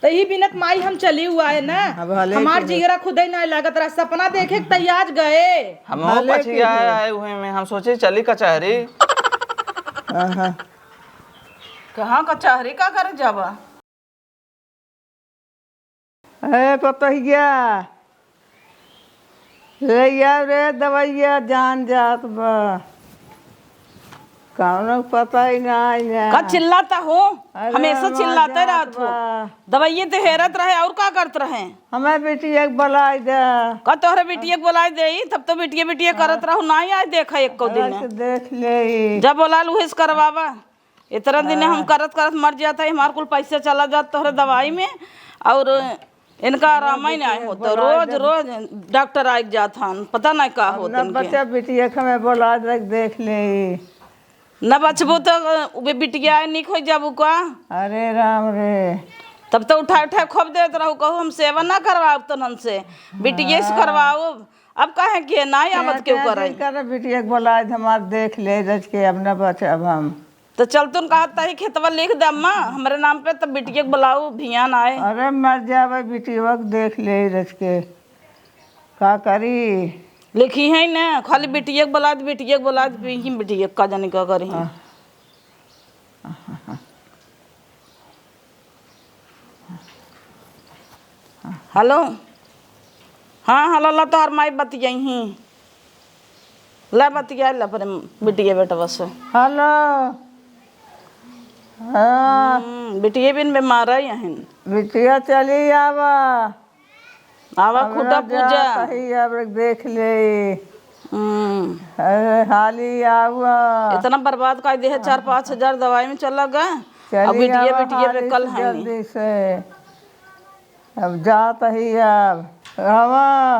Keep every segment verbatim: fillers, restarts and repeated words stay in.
तही बिनत माई हम चली हुआ है ना। अब भले हमार के जिगरा खुदे ना लागत रहा, सपना देखे के तैयार गए। हम भले के पछिया है। आए हुए में, हम सोचे चली कचहरी। आहा। कहाँ कचहरी का करे जाबा? ए पतहिया, ले आ रे दवाइया, जान जात बा। कौनो पता ही ना है। का चिल्लाता हो? अरे, हमेशा हमार चिल्लाते जात रहत हो। बा। दवाइये ते हेरत रहे, और का करत रहे? हमें बिटिया के बुलाई दे। का तोहरे बिटिया के बुलाई दे? तब तो बिटिया, बिटिया करत रहो, ना ही आए देखा एको दिन। अरे, तो देख ले। जब बोला लू, उहे से करवावा। इतना दिन हम हाँ। करत करत मर जात है, हमार कुल पैसा चला जात तोहरे दवाई में, और इनका आराम ही नहीं होता। रोज रोज डॉक्टर आइक जात हन, पता नहीं का होत इनके। बच्चा बिटिया के हमें बोला दे, देख ले। न बचबू तो उ बे-, बिटिया निक हो जाबू का? अरे राम रे। तब तो उठा उठा खूब देत रहू, कहू हम सेवा ना करवाब तनन से, बिटिया से हाँ। करवाओ। अब काहे के ना आवत केहू करे? कर बिटिया के बोला दे, हमार देख ले रच के, अब न बचब हम। तो चल, तुन कहत तही खेतवा लिख दे अम्मा हमरे नाम पे, तब बिटिया के बुलाऊ, भियान आए। अरे मर जावे, बिटिया के देख ले रच के, का करी? लिखी है ना, खाली बिटिया के बुला दे, बिटिया के बुला दे, पी ही बिटिया के, का जाने का करी। हाँ। हेलो, हाँ, हेलो, ला तोहर माई बतियाई ही। ला बतिया ला अपने बिटिया बेटवा से। हेलो। हाँ। हम्म, बिटिया बिन बीमार आई हन। बिटिया चली आवा। आवा हमरा खुटा पूजा। जात ही, अब देख ले। हम्म। अरे हाली आवा। इतना बर्बाद कर दे है, चार पाँच हजार दवाई में चला गए। चली अब बिटिया, आवा बिटिया पे हाली कल से है नहीं। जल्दी से। अब जात ही अब। आवा।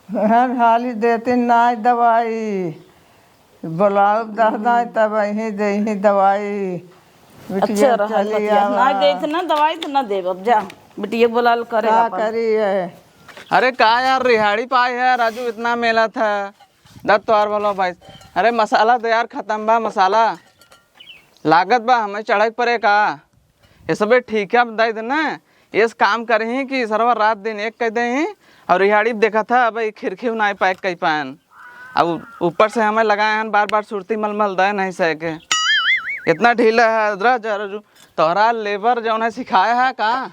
हर हाली देती नाई दवाई, बोलाउब दस दाई तब अहीं देही दवाई। बिटिया अच्छा रहा, चली बतिया। आवा। नाई देत ना दवाई तो ना देब। अब जा, बिटिया के बोलाल करे का अपन। करी है? अरे का यार, रिहाड़ी पाई है राजू, इतना मेला था। दत तोहार भलो भाई। अरे मसाला तो यार खत्म बा, मसाला लागत बा हमें चढ़ाई परे का। ये सबे ठीका दे देना, ये काम करही कि सरवा रात दिन एक कह देही। और रिहाड़ी देखा था, अब ये खिड़की नाई पैक कई पाएन। अब ऊपर से हमें लगाए हैं बार बार सुरती मलमल दे नहीं सके। इतना ढीला है अदरा जरा जो तोहरा लेबर जौन है सिखाया है का?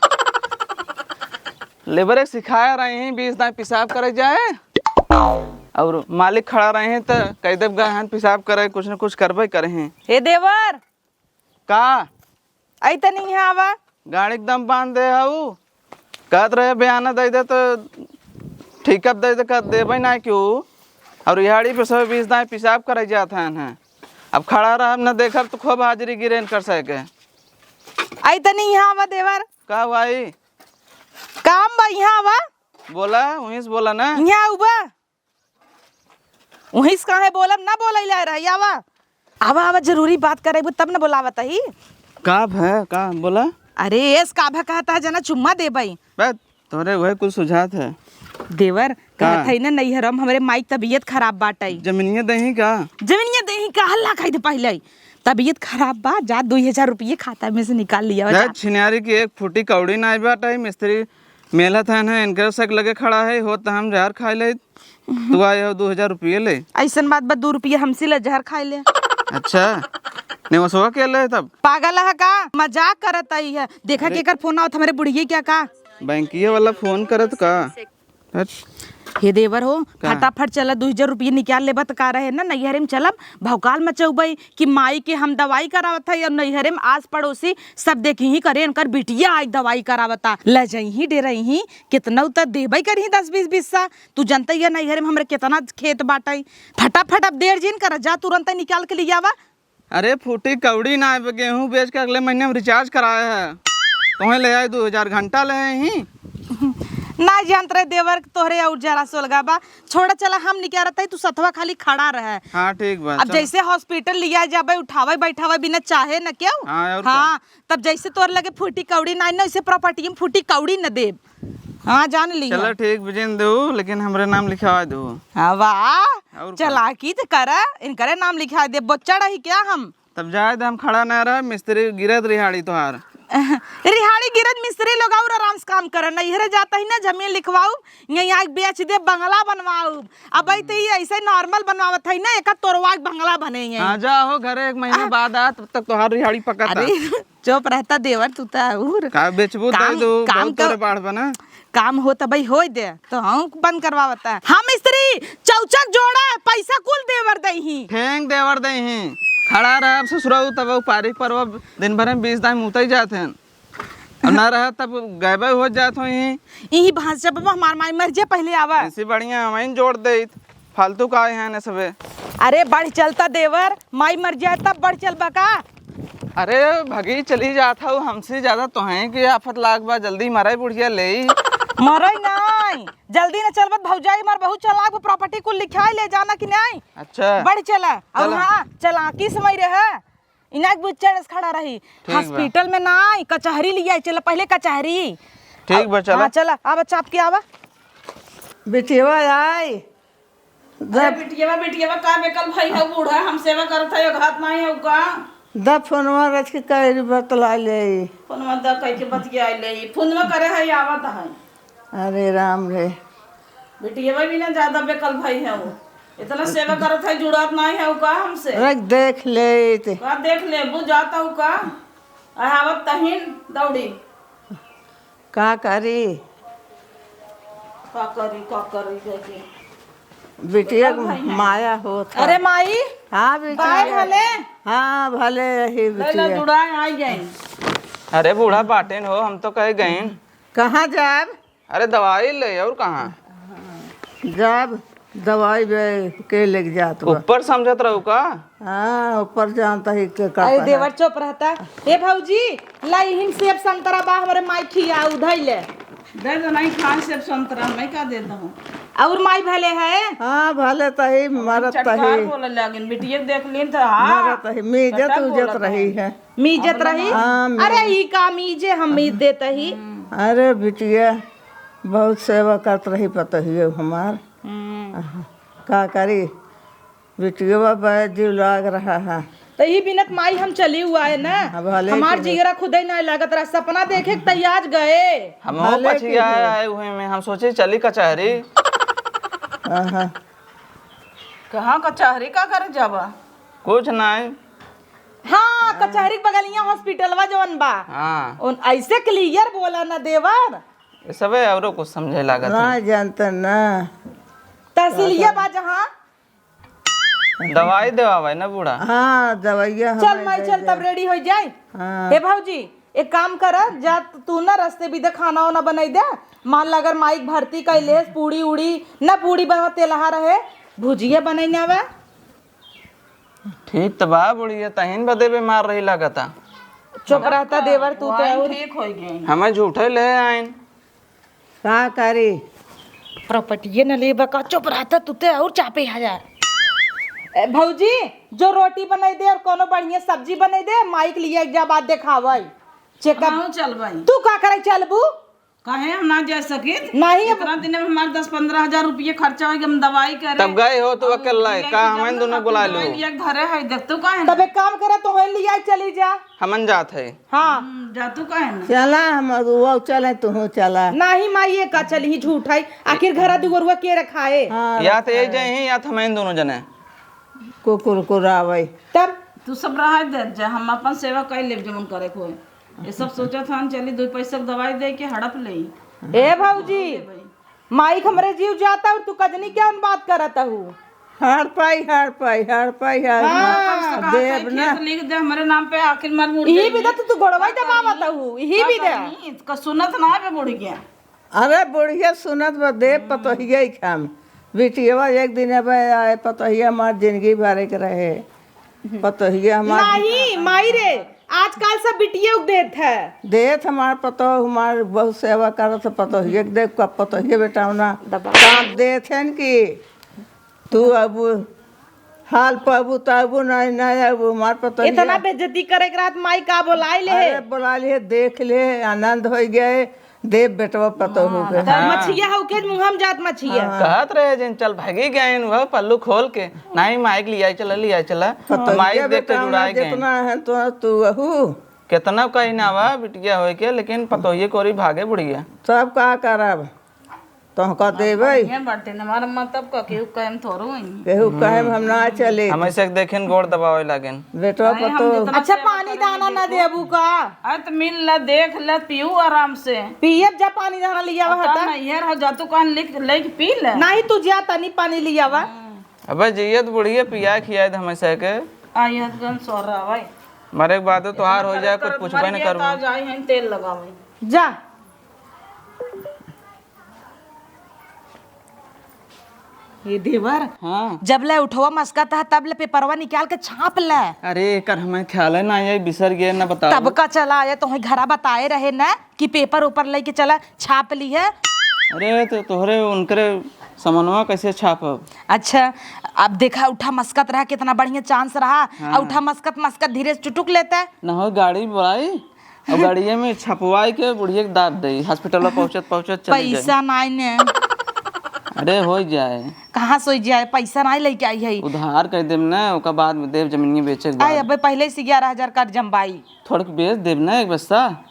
लेबर एक सिखाया रही बीस दाई पेशाब करे जाए और मालिक खड़ा रहे तो कह देब गए हैं पेशाब करे, कुछ न कुछ करबे करे हैं। हे देवर, का? आई तनी यहाँ आवा। गाड़ी एकदम बांध दे हऊ। कहत रहे बयाना दे दे तो ठीकब दे दे, कहत देबे ना क्यों। और रिहाड़ी पे सब बीस दाई पेशाब करे जात हैं, हैं। अब खड़ा रहब न देखब तो खूब हाजिरी गिरेन कर सके। आई तनी यहाँ आवा देवर। का भाई? काम बा यहाँ आवा। बोला, वहीं से बोला ना। यहाँ आऊ बा। उहिस काहे बोलब, ना बोलैला रही, आवा। आवा, आवा, जरूरी बात करेबू तब न बोलावत ही। का भय, का बोला? अरे, एस का भय कहता है, जना चुम्मा देबई। बस, तोरे वही कुछ सुझात है। देवर, का? कहत है ना, नैहरम हमरे माई के तबीयत खराब बाटई। जमीनिया देही का? जमीनिया देही का? हल्ला खाई दे पहले। तबीयत खराब बा, जा दुई हजार रुपये खाता में से निकाल लिया, जा। छिनारी की एक फूटी कौड़ी नाई बाटई, मिस्त्री मेला थान है, इनके से लगे खड़ा है, हो त हम जहर खाए ले। तू आए हो दो हजार रुपये ले। ऐसन बात बा, दो रुपये हमसे ले, जहर खाए ले। अच्छा, नेवसवा के ले तब? पागल है का? मजाक करत आई है। देखा अरे। केकर फोन आवत, हमरे बुढ़िए क्या का? बैंकिया वाला फोन करत का? हट। हे देवर हो, का? फटाफट चला, दो हजार रुपये निकाल लेबा त का रहे ना, नैहरे में चलब, भौकाल मचौबई कि माई के हम दवाई करावत है और नैहरे में आस पड़ोसी सब देखी ही करे, इनकर बिटिया आई दवाई करावता, ले जइही, डेरइही, कितना उतर देबे करही दस बीस बिस्सा। तू जनते ही है, नैहरे में हमरे कितना खेत बाटे। फटाफट अब देर जिन कर, जा तुरंत निकाल के ले आवा। अरे फूटी कौड़ी ना आवे, गेहूं बेच के अगले महीने हम रिचार्ज कराए है, तुम्हें ले आए दो हजार घंटा ले आए ही। ना जानत रहे देवर, तोहरे और जरा सोलगा बा। छोड़ा, चला हम निकालत है, तू सथवा खाली खड़ा रहे। हाँ ठीक बा, अब चल। जैसे हॉस्पिटल लिया जाबे, उठावे बैठावे बिना चाहे न क्यों। हाँ, और का? हाँ, तब जैसे तोर लगे फूटी कौड़ी ना, ना, इसे प्रॉपर्टी में फूटी कौड़ी न देब। हाँ, जान ली चलो है। ठीक, बिजिन दो, लेकिन हमरे नाम लिखवा दो। हाँ, वाह, और का? चलाकी तो करा, इनकरे नाम लिखा दे, बच्चा रही क्या हम? तब जाए दे, हम खड़ा ना रहे, मिस्त्री गिरत रिहाड़ी तोहार। रिहाड़ी गिरत मिस्त्री लोग और आराम से काम करन, नैहरे जात ही ना, जमीन लिखवाऊ, यहीं आके बेच दे, बंगला बनवाऊ। अब ई तो ई ऐसे नॉर्मल बनवावत है ना, एका तोरवा के बंगला बने यहीं। हाँ, जा हो घरे, एक महीना बाद आ, तब तक तोहार रिहाड़ी पकता। अरे, चुप रहता देवर, तू तो और का बेचबू, काम, दे दो, काम बहुत तोरे कर, बाढ़ बना। काम हो त भाई होई दे, तो हम बंद करवावता। हम स्त्री चौचक जोड़ा, पैसा कुल देवर दे ही। ठेंग देवर दे ही। खड़ा रहब ससुरऊ, तब ऊ पारी परवा दिन भर में बीस दाई मुतई जात हैं। अब ना रह तब गैबे हो जात हो ही। इही भांस जब हमार माई मर जाए पहले आवा। इसी बढ़िया हमें जोड़ दे, फालतू का है ने सबे। अरे बढ़ चलता देवर, माई मर जाए तब बढ़ चलबा का? अरे भगी चली जात हऊ, हमसे ज्यादा तोहें के आफत लाग बा, जल्दी मरे बुढ़िया ले। मरे नाई, जल्दी न चलबत भौजाई, मार बहुत चालाक बा, प्रॉपर्टी कुल लिखाई ले जाना कि नाई? अच्छा। बढ़ चला। और चला। हाँ, चालाकी से मई रहे, इनाक बुच्चड़ से खड़ा रही। ठीक बा। हॉस्पिटल में नाई, कचहरी लिया चला, पहले कचहरी। ठीक बा, चला। हाँ, चला, आवा चाप के आवा। बिटिया आई। अरे जब बिटियावा, बिटियावा, का बेकल भाई है बूढ़ा, हम सेवा करत है, घात नहीं है का? द फोनवा रख के कह बतला ले। फोनवा द कह के बतिया ले, फोनवा करे है, आवत है। अरे राम रे। बिटियावा भी ना ज्यादा बेकल भाई है वो, इतना सेवा करत है, जुड़ात नहीं है का हमसे? रख देख ले ते। का देख ले, बुझाता हूँ का? आवत तहिन दौड़ी। का करी? का करी, का करी, का करी? बिटिया के माया होत है। अरे माई, हाँ बिटिया। बाय भले। हाँ भले यही ले ला बिटिया। जुड़ाए आई गई। अरे बूढ़ा बाटेन हो, हम तो कहे गईन। कहाँ जाब? अरे दवाई ले, और कहाँ? जाब दवाई बे के लेके जात बा। ऊपर समझत रहू का? हाँ, ऊपर जानता ही के का अरे कहा। देवर चुप रहता। ए भौजी, लाई हिन सेब संतरा बा, हमरे माई खिया उधई ले। दे दो नहीं खान सेब संतरा, मैं का दे दहूँ? और माई भले है? हाँ, भले तही, मरत चटकार तही। बोले लागिन, बिटिया देख लीन तो हाँ। मरत तही, मीजत चटक उजत बोलत रही है। है। मीजत अपना रही? हाँ, अरे मीज। ई का मीजे हम मीज देत ही। अरे बिटिया, बहुत सेवा करत रही पतोहियो हमार। हम्म। आहा, का करी? बिटिया बा जीव लाग रहा है। तो ई बिनत माई हम चली हुआ है ना। अब भले हमार चली। जिगरा खुदे ना लागत रहा, सपना देखे के तैयार गए। हम भले पछिया चली। आए हुए में, हम सोचे चली कचहरी। आहा। कहाँ कचहरी का करे जाबा? कुछ नहीं। हाँ, कचहरी के बगलिया हॉस्पिटलवा जवन बा। हाँ। उन ऐसे क्लियर बोला ना देवर। ये सबे औरो कुछ समझे लागत ना है। जानते ना। तहसीलिया बा जहाँ। दवाई देवावे ना बूढ़ा। हाँ, दवाइया चल हमें माई दे चल दे। तब रेडी हो जाए। हाँ। हे भौजी, एक काम कर, जा तू ना रस्ते भी दे खाना वाना बनाई दे। मान ला अगर माई के भर्ती कैले है, पूड़ी उड़ी ना, पूड़ी बनवा तेलहा रहे, भुजिया बनाई ना आवे। ठीक त बा बुढ़िया, तहिन बदे बीमार रही लागता। चुप रहता देवर, तू तो वाइन और ठीक हो गई। हमें झूठे ले आइन। का करी? प्रॉपर्टीए न लेबा का, चुप रहता तू ते और चापे हजार। ए, भौजी, जो रोटी बनाई दे और कोनो बढ़िया सब्जी बनाई दे, माइक लिए एक जा बात देखावई। चेकअप। हाँ, चल भाई। तू का करे चलबू? काहे हम ना जा सकित? नहीं, अब इतना दिन में हमारे दस पन्द्रह हजार रुपये खर्चा हो गया, हम दवाई करे। तब गए हो तो और अकेला है, ये का कि हमें जब दोनों तक बुला लो? दवाई लिया घरे है, देख तू काहे ना? तब एक काम करे, तो है लिया चली जा। हमन जात है। हाँ। हम्म, जा तू काहे ना? चला, हम वो चले, तू चला। नहीं माई, ये का चली ही झूठ है, आखिर घरा दुआरुआ के रखाए? हाँ, या तो यही रखाए। जाए ही, या तो हमें दोनों जने। कुकुर कुरावे। तब? तू सब रहा दे जा, हम अपन सेवा कर लेब, जवन करे को है। ये सब सोचत हन, चली दो पैसा के दवाई दे के हड़प ले। ए भौजी, माई के हमरे जीव जाता और तू कजनी क्या उन बात करत हूँ? हार पाई, हार पाई, हार पाई, हार हाँ। पाई। कम से कम देब ना। खेत लिख दे हमरे नाम पे, आखिर मर मुड़ यही जाइए। भी तो तू गोड़वा ही दबावत हूँ, यही का भी दे। करनी? इसका सुनत ना बे बुढ़िया। अरे बुढ़िया सुनत बा, देब पतोहिया ही खाम। बिटियावा एक दिन अब आए, पतोहिया हमार जिंदगी भरे के रहे। पतोहिया हमार नहीं, माई रे, आजकल सब बिटिये क देत है। देत हमार पतोह, हमार बहुत सेवा करत है, पतोहिया के देख, कब पतोहिया बेटा होना दबा। काम देत है न कि तू अब हाल पाबू, ताबू नहीं, नहीं अब हमार पतोहिया। इतना बेइज्जती करे के रात माई का बोलाई ले है? अरे बोला ले, देख ले, आनंद हो गए। देव बेटवा पतोहू के। हाँ, त हाँ। मछिया हउ के मुँह में जात मछिया। हाँ। कहत रहे जिन चल भागी गए वह पल्लू खोल के, नहीं माइक लिया चला, लिया चला। पतोहिया माइक देख के बेटा जुड़ा ना गए। जितना है तो तू अहू। केतना कही ना बा बिटिया होए के, लेकिन पतोहिए कोरी भागे बुढ़िया। तब का करब, तोहका देबै। बढ़िया बाटे न, हमार मतलब का केहू कहे में थोड़ो हई। केहू कहे में हम ना चले। हम ऐसे देखेन गोड़ दबावे लागेन। बेटवा नहीं, हम पतो। जितना अच्छा, पानी दाना ना देबू का? अरे तो मिल ला, देख ला, पीऊ आराम से। पियब जा, पानी दाना लिया अब हुआ तो था। नैहर हो जा, तू कहन लिख, लेके पी ले। नहीं, तू जा, तनी पानी लिया हुआ। अबे जियत बुढ़िया पिया खियाए दे हमेशा के। आ, ये गन सोरा भाई। मरे के बाद तोहार हो जाए, कुछ पूछबे न करू। जाई हैं तेल लगावे। जा। ये देवर, हाँ। जब ले उठवा मस्का था, तब ले पेपरवा निकाल के छाप ले। अरे, एकर हमें ख्याल है ना, ये बिसर गए ना, बताओ। तब का चला आए, तोहे घरा बताए रहे ना कि पेपर ऊपर लेके चला, छाप ली है। अरे, तो तोहरे उनकरे समनवा कैसे छापब? अच्छा, अब देखा, उठा मस्कत रहा, कितना बढ़िया चांस रहा। हाँ। और उठा मस्कत, मस्कत धीरे से चुटुक लेता है। ना हो, गाड़ी बुलाई, और गाड़िए में छपवाई के बुढ़िया के दाब दे, हॉस्पिटल में पहुँचत, पहुँचत चली जाए। पैसा नाई ने। अरे, हो जाए। कहाँ से हो जाए? पैसा नाई लेके आई है। उधार कर देब ना, ओकर बाद में देब, जमीनिया बेचे के बाद। अबे पहले से ग्यारह हजार कर्ज हम बाई। थोड़क बेच देब ना एक बस्ता।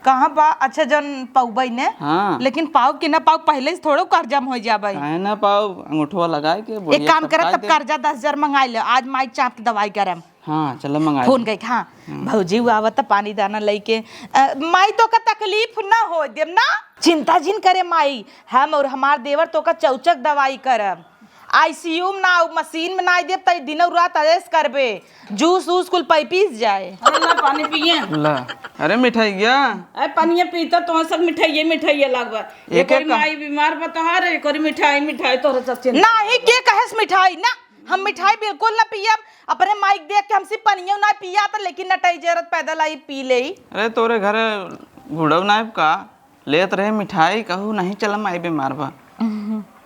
कहाँ बा? अच्छा, जन पौबई ने। हाँ। लेकिन पाउब कि ना पाउब, पहले से थोड़ो कर्जा में हो जाबे। काहे ना पाउब? अंगूठवा लगाए के एक काम करब, तब कर्जा दस हजार मंगाई ले, आज माई चाप के दवाई करम। हाँ, चलो मंगाई फोन ले। करके, हाँ। हाँ। भौजी, वो आवत त पानी दाना लेके। अ, माई, तोका तकलीफ ना हो देम ना, चिंता जिन करे माई, हम और हमार देवर तोका चौचक दवाई करब। आईसीयू में ना, मशीन में ना देब, तई दिनौ रात ऐश करबे। जूस ऊस कुल पै पीस जाए। अरे ला पानी पिए। ला। अरे मिठाइया। अरे पानिया पीता तो सब मिठाइये, मिठाइये लागबा। एक एक एक का माई बीमार बा तोहार, एक और मिठाई, मिठाई तोहरे सब चिंता। नाही, के कहेस मिठाई? ना, हम मिठाई बिल्कुल ना पियब। अपने माई के देख के हमसे पनियो ना पिया त, लेकिन नटई जरत पैदल आई पी लेई। अरे तोरे घरे घुड़व नाइब का? लेत रहे मिठाई, कहू नहीं चलम, आई बीमार बा।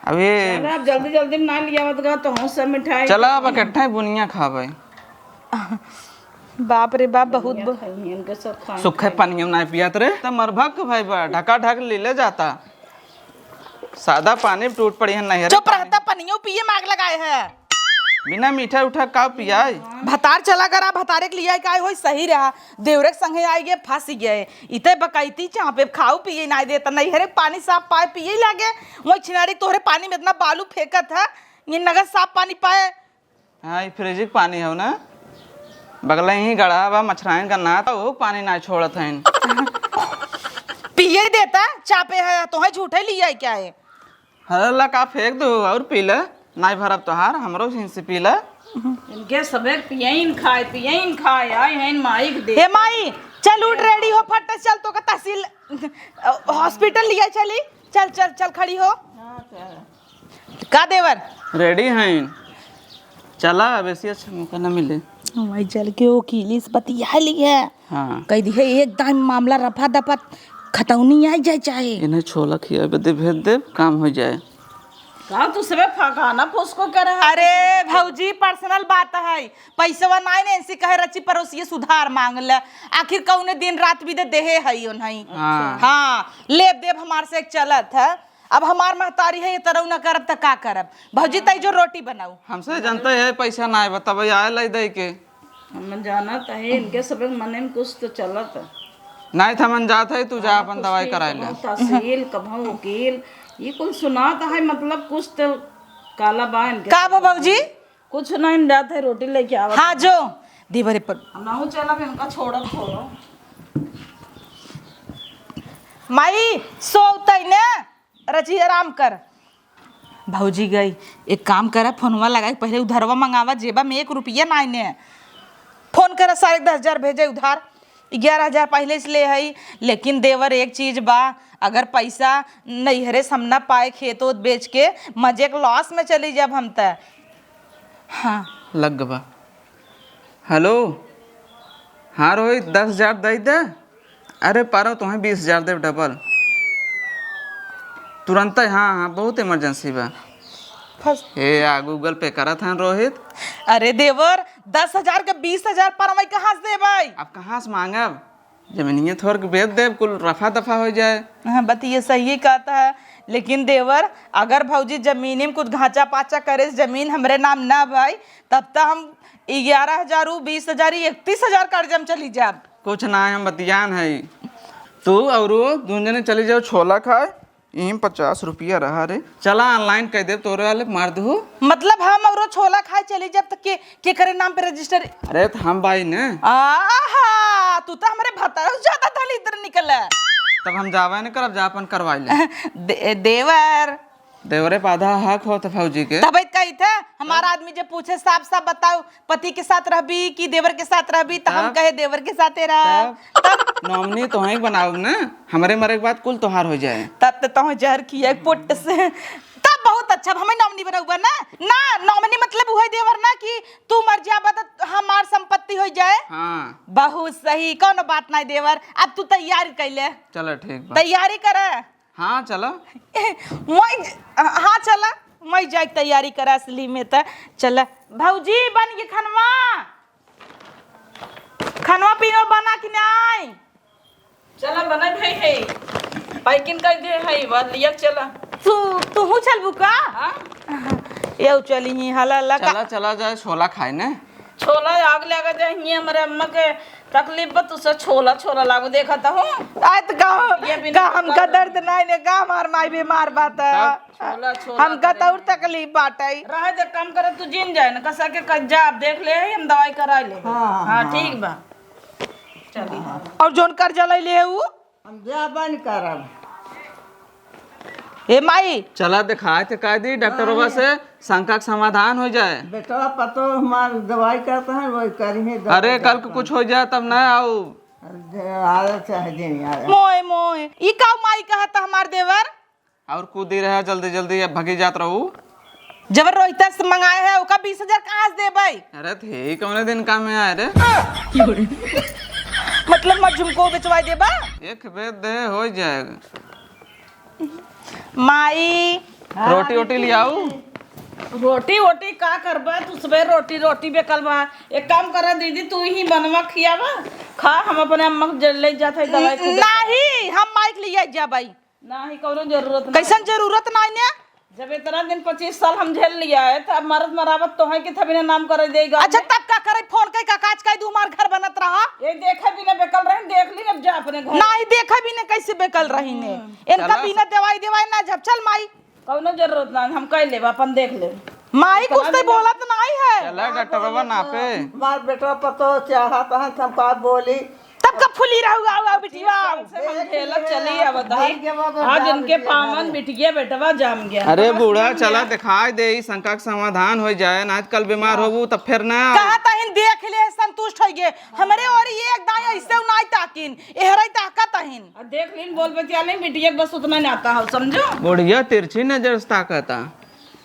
अब ये चला, अब जल्दी जल्दी में ना लियावत गा, तो हम सब मिठाई चला, अब इकट्ठा ही बुनिया खाबे। बाप रे बाप, बहुत ब- खाई इनके सब खाए सुखे खाए। पानियो ना पियात रे, त मरभक भाई बा, ढका ढक लीले जाता। सादा पानी टूट पड़ी है नैहरे चुप पानी। रहता, पनियो पिए माग लगाए है। बिना मीठा उठा का पियाई? भतार चला करा, भतारे के लिया का होई, सही रहा। देवरे के संगे आई गए, फंस गए। इते बकैती चापे, खाऊ पिए ना देता, नैहरे के पानी साफ पाए पिए लागे। वही छिनारी तोहरे पानी में इतना बालू फेंकत है, ये नगर साफ पानी पाए। हाँ, ये फ्रिज के पानी हो ना, बगल ही गढ़ा बा, मछराइन का नात, वो पानी ना छोड़त हैं। पिए देता, चापे है, तोहे झूठे लिया है क्या है? हरे ला का फेंक दो और पी ले, नाई भरब तोहार, हमरो हिन से पी ले। इनके सबे पियैन खाए, पियैन खाए, आई हैं माई के दे। हे माई, चल उठ, रेडी हो, फट चल, तो का तहसील, अ, हॉस्पिटल लिया चली। चल, चल, चल, खड़ी हो। का देवर? रेडी हैं, चला, अब ऐसी अच्छा मौका ना मिले। वही चल के वकीली से बतिया ली है। हाँ। कह दी है, एकदम मामला रफा दफा खतौनी आ जाए चाहे। इन्हें छोला खिया बदे भेज दे, काम हो जाए। का तू सबे फकाना फुसको करे है? अरे भौजी, पर्सनल बात है, पैसवा नाई ने इनसे कहे रची पड़ोसिए सुधार मांग ले, आखिर कौने दिन रात भी दे देहे है उन्हें। हाँ। हाँ, लेब देब हमार से एक चलत है। अब हमार महतारी है, ये तरह न करब त का करब? भौजी, तई जो रोटी बनाऊ। हमसे जानते है पैसा ना आए, बताबे आए लाई दे के। हम जानत है, इनके सब मने में कुछ तो चलत है। नहीं था मन जात है, तू जा अपन दवाई कराए ले। कभों तहसील, कभों वकील, ये कुल सुनात है, मतलब कुछ तो काला बा इनके। का बा भौजी? कुछ नहीं, हम जात है, रोटी लेके आवत हाँ, है। जो देवरे पर। हम ना चलब, इनका छोड़ब, छोड़ो। माई, सोतई ने? रची आराम कर। भौजी गई, एक काम करा, फोनवा लगा के पहले उधरवा मंगावा, जेबा में एक रुपया नाई ने। फोन करा, सारे दस हजार भेजे उधार, ग्यारह हजार पहले से ले हई। लेकिन देवर, एक चीज बा, अगर पैसा नैहरे से हम ना पाए, खेत ओत बेच के मजे के लॉस में चली जाब हम त। हाँ। लग बा। हेलो, हाँ रोहित, दस हजार दे दे। अरे पारो, तुम्हें बीस हजार देब डबल। तुरंत, हाँ, हाँ, बहुत इमरजेंसी बा। फंस- ए, आ Google Pay करत हैं रोहित। अरे देवर, दस हजार के बीस हजार परवई कहाँ से देबै? अब कहाँ से मांगब? जमीनिया थोड़ के बेच देब, कुल रफा दफा हो जाए। हाँ, बतिया सही कहता है, लेकिन देवर, अगर भौजी जमीनी में कुछ घाचा पाचा करे से जमीन हमरे नाम ना भाई, तब त हम ग्यारह हजार, उ बीस हजार, ई इकतीस हजार कर्जा में चली जाब। कुछ ना है, हम बतियान है। तू और वो दोनों जने चली जाओ छोला खाए, इही पचास रुपया रहा रे। चला, online कइ देब तोरे वाले, मार दहु। मतलब हम और वो छोला खाए चली जाब त के, के करे नाम पे register? अरे त हम बाई ने। आहा, तू त हमरे भतार से ज्यादा दलिद्र निकला। तब हम जावे न करब, जा अपन करवाई ले। दे-, देवर। देवरे पे आधा हक होत भौजी के। तब कही थे, हमारा आदमी जे पूछे, साफ साफ बताओ, पति के साथ रहबी कि देवर के साथ रहबी, त हम हाँ। कहे देवर के साथे रह। तब? तब? Nominee तोहई बनाउब ना, हमरे मरे के बाद कुल तोहार हो जाए। तब त तोह जहर खिया पुट से। तब बहुत अच्छा, हमें nominee बनउबा ना। ना, nominee मतलब उहे देवर ना कि तू मर जाबा त हमार संपत्ति हो जाए। हाँ। बहुत सही, कौनो बात नाहीं देवर। अब तू तैयारी कइले। चलो ठीक बा। तैयारी करे। हाँ, चला। मोई ज-, हाँ, चला। मोई जाए के तैयारी करा असली में त। चला। भौजी, बन गए खनवा? खनवा पीनवा बना कि नाई? चला, बना भाई है। Packing कर दे है, बस लिया चला। तू, तूहू चलबू का? हाँ। ये चली ही, हला, हला का। चला, चला जाए, छोला खाए ने। छोला आग लगा जाए, हियां हमरे अम्मा के तकलीफ बा, तुसे छोला, छोला लागू देखत हूँ। आय त का, ये बिना का हमका कर दर्द नाई ने, का हमार माई बीमार बा त? तब? छोला, छोला हमका करे। त और तकलीफ बाटई। रहे दे, काम करे, तू जिन जाए न, कसा के क-, जा, आप देख ले, हम दवाई करा ले। हाँ, हाँ, हाँ। ठीक बा। चली। और जोन कर्जा लइले है उ? हम जाबा न करब। ए माई। चला देखाए थे कह दी डॉक्टरवा से, शंका के समाधान हो जाए। बेटवा पतो हमार दवाई करता है, वही करी है दवाई अरे, कल को करता कुछ है। हो जाए तब ना आओ। अरे, आवे चाहे दिन आवे। मोए, मोए, ई का माई कहत हमार देवर? और कूदी रहे जल्दी जल्दी, अब भगी जात रहू। जब रोहित से मंगाए है, ओका बीस हजार कहाँ से देबै? अरे, थे कौने दिन काम में आए रे? मतलब, मैं झुमको बेचवाई देबा? एक बेर दे, हो जाएगा। माई। रोटी वोटी ले आऊ? रोटी वोटी का करबा तू? सबे रोटी, रोटी बेकल बा। एक काम करा दीदी, तू ही बनवा खियावा, खा, हम अपने अम्मा के जल ले जात है दवाई को दे। नहीं, हम माई के लिए जाबै। नाही, कौनो जरूरत नाही। कैसन जरूरत नाही ने? जब इतना दिन पच्चीस साल हम झेल लिया है, त अब मरद मरावत तो है कि थबी ने नाम करे देगा अच्छा, हमने। तब का करे? फोन कई का काज कई दू, हमार घर बनत रहा। ये देखे बिना बेकल रहे, देख ली, अब जा अपने घर। नाही, देखे बिना कैसे बेकल रही ने? हम्म। इनका चला बिना स- दवाई देवाई ना जब, चल माई। कौनो जरूरत ना, हम कह लेब, अपन देख लेब। माई कुछ तो बोलत नाही है। चला डॉक्टरवा नापे। हमार बेटवा पतो चाहत है, हम का बोली? तब का फुली रहू, आओ, आओ, बिटिया, आओ। से हम झेलत चली आवत हई। आज इनके पावन बिटिया बेटवा जाम गया। अरे बूढ़ा, चला दिखाई दे, ई शंका के समाधान हो जाए, ना आजकल बीमार होबू तब फिर ना। कहा तहिन देख ले, संतुष्ट हो गए। हमरे और ये एक दाई ऐसे नाई ताकिन, एहरे ताका तहिन। आ देख लीन, बोल बतिया लें, बिटिया के बस उतना ही आता है, समझो। बुढ़िया तिरछी नजर से ताकता।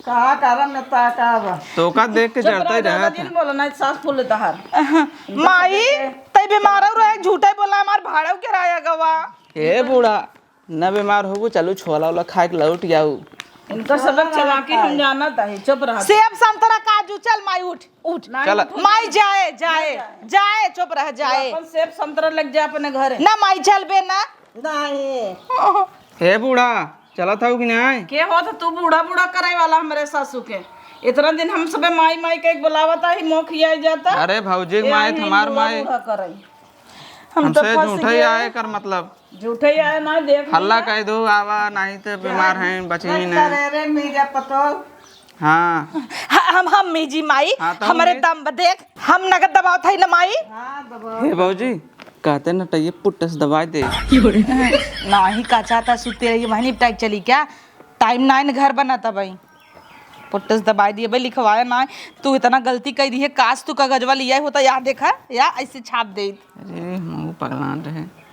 का करम न ताकब। तो का देख के चुप जरता रह, ही ज्यादा रहता। जिन बोलो, नहीं सास फूल तहार। माई, तई बीमार रहे, झूठे बोला, हमार भाड़ा किराया गवा। ए बूढ़ा, न बीमार होबू, चलू छोला ओला खाए के लौट जाऊ। इनका सबक चला के हम जाना ताही, चुप रह। सेब संतरा काजू, चल माई उठ, उठ। नहीं, चल। उठ। माई जाए, जाए, जाए, चुप रह, जाए। अपन सेब संतरा लग जा अपने घरे। ना माई चलबे ना। नहीं। ए बूढ़ा, चलत हऊ कि नाय? के होत तू बूढ़ा बूढ़ा करे वाला हमरे सासू के? इतना दिन हम सबे माई माई के बोलावत ही, मोह खियाई जाता। अरे भौजी के ए माई, आई हमार बूढ़ा माई। बूढ़ा करे। हम तो हमसे फंस झूठे ही गए। आए कर मतलब। झूठे ही आए ना, देख हल्ला लीजिए। कह दो, आवा, नहीं तो बीमार हैं, बची ही नहीं। करे रे मेरा पतोल। हाँ। ह-, हम, हम मीजी माई, हाँ, तो हमरे मीज। दम ब-, देख, हम नगद दबावत हई न माई। हाँ, दबाओ। हे भौजी, कहते न टइये पुट्टस दबाई दे। नाही, का चाहता सुते रहिए, वहीं निपटाई चली क्या? टाइम नाइन घर बना तबई। पुट्टस दबाई दिए भाई, लिखवाया ना। तू इतना गलती कह दी है, काश तू कागजवा लिया होता, या देखा, या ऐसे छाप दे। अरे, हम पगलान रहे।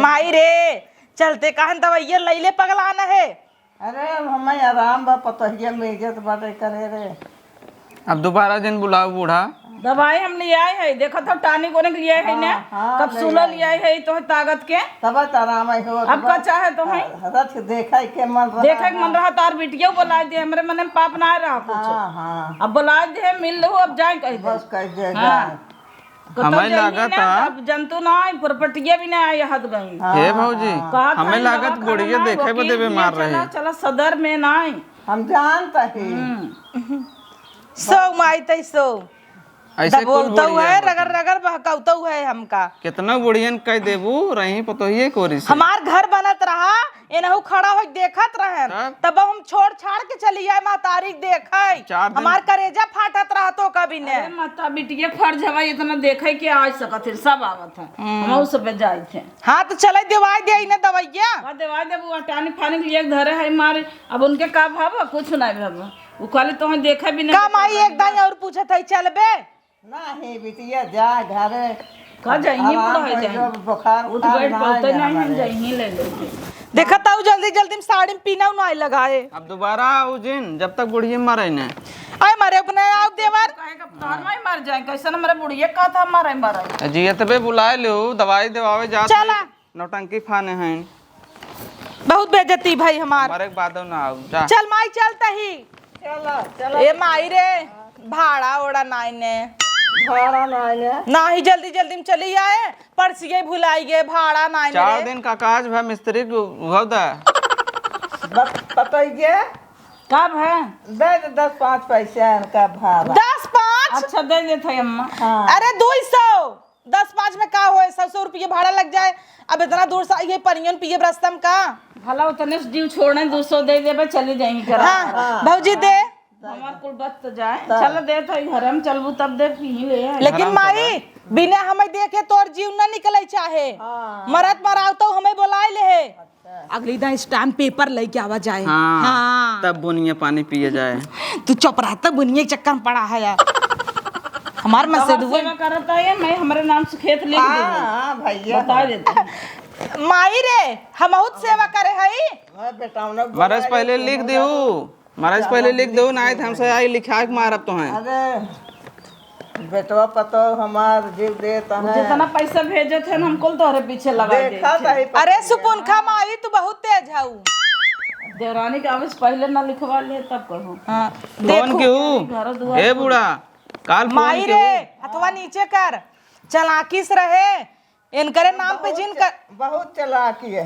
माई रे, चलते कहन दवाइया लैले पगलान है। अरे, अब हमें आराम बा, पतोहिया में इज्जत बाटे करे रे। अब दोबारा जिन बुलाओ बूढ़ा। दवाई हम ले आए हैं, देखा था टानिक ओनिक ले आए हैं ना, हाँ, हाँ, कप्सूला ले आए। ले आए हैं तो है ताकत के। तब तो आराम है हो, अब तब का चाहे तो है? रथ देखे के मन रहा देखे के मन ना। रहा, तार बिटिया बुला दे, हमरे मन में पाप ना रहा कुछ। हाँ, हाँ। अब बुला दे, मिल लो, अब जाए कह दे। बस कह दे, हाँ। जाए। कतौ हमें जल्दी लागत ना, है। अब जंतु ना आई, प्रपटिया भी ना आई, हद गई। हाँ, हे भौजी, हाँ। कहा था हमें इन लागत लोगों का बुढ़िया ना देखे बदे वकील बीमार किया, रही। चला, चला सदर में ना आई। हम जानता ही। हम्म। सो माई तई सो। ऐसे कुल दबोतऊ बुढ़िया है, होत रगड़ हैं। रगड़ बहकउतऊ है हमका। कितना बुढ़ियन कह देबू, रही पतोहिए कोरी से। हमार घर बनत रहा, एनहू खड़ा होइके देखत रहन। तब? तब हम छोड़ छाड़ के चली आए महतारी के देखे। चार दिन हमार करेजा फाटत रहा तो कभी ने। अरे माता बिटिया फर्ज हवा, इतना देखे के आ सकत है, सब आवत है। हम्म। हम उस पे जाइत है। हाँ, तो चले देवाई दे इन्हें दवाइया। हाँ, देवाई देबू, अटानी फानी के लिए धरे है मारे। अब उनके का भाव, कुछ नहीं भाव। उ कहले तोहे देखे भी नहीं का माई, एक दाई और पूछत है, चलबे? नाही बिटिया, जा घरे। का जाइए, आराम बुढ़ा कर जाए। जो बुखार उठ उखार बैठ ना पाते आए नहीं, हम हमारे। जाइए ले लेके। देखा ताऊ, जल्दी जल्दी में साड़ी में पीना उनाई लगाए। अब दोबारा आऊ जिन, जब तक बुढ़िए मरे ने। आए मरे अपने आओ देवर। काहे का तोहर माई मर जाए, कैसन हमारे बुढ़िए का था मरे मरे। जियतबे बुलाए लो, दवाई देवावे जात चला। है। नौटंकी फाने हैं। बहुत बेइज्जती भाई हमार। हमारे के बादो ना आऊ, जा। चल माई, चल तही। चलो, चलो। ए माई रे, भाड़ा ओड़ा नाई ने। भाड़ा नाई ने। नाही, जल्दी जल्दी में चली आए, परसिये भुलाई गए, भाड़ा नाई ने चार रे। दिन का काज भा मिस्त्री के उघाव दा। बस पतइये। का भा? दे दे दस पाँच पैसे इनका भाड़ा। दस पाँच? अच्छा, दे देत है अम्मा। हाँ। अरे, दुई सौ। दस पाँच में का होए, सौ सौ रुपये भाड़ा लग जाए। अब इतना दूर से आइए, पनियन पिए रस्ता में का? भला उतने से जीव छोड़े, दो सौ दे देबे, चली जाएंगी करा। हाँ, हाँ। भौजी दे। हमार कुल बच तो जाए। तब। चल देत है, घर में चलबू तब दे, पी ले आई। लेकिन घर में माई, चलबे। बिना हमें देखे तोर जीव न निकले चाहे। हाँ। मरत मराव तो हमें बोलाए ले है। अगली दा स्टाम्प पेपर लेके आवा जाए। हाँ, हाँ। तब बुनिया पानी पिए जाए। तू चुप रह, तब बुनिया के चक्कर में पड़ा है यार। हमार तो मसेदुआ सेवा करत है, मैं हमारे नाम से खेत लिख हाँ, दूंगी। हाँ, भैया। बता देते हैं। माई रे, हम बहुत सेवा करे हई। हाँ, बेटा, उन्हें मरज बोला पहले है, लिख तुम देहू। महाराज पहले लिख दो, नाहीं तो हमसे आई लिखा के मारब तोहें। अरे, बेटवा पतोह हमार जीव देत हैं। जितना पैसा भेजत हैं, हम कुल तोहरे पीछे लगा दे। देखा तही पर अरे, सुपुनखा माई, तू बहुत तेज हऊ। देवरानी के आवे से पहले ना लिखवा ले, तब कहूँ। हाँ, फोन देखू। क्यों? घर दुआर ए कुल। बूढ़ा, काल फोन माई क्यों? रे, हथवा नीचे कर, चालाकी से रहे। इनकरे नाम पे बहुत जिन च-, कर बहुत चालाकी है।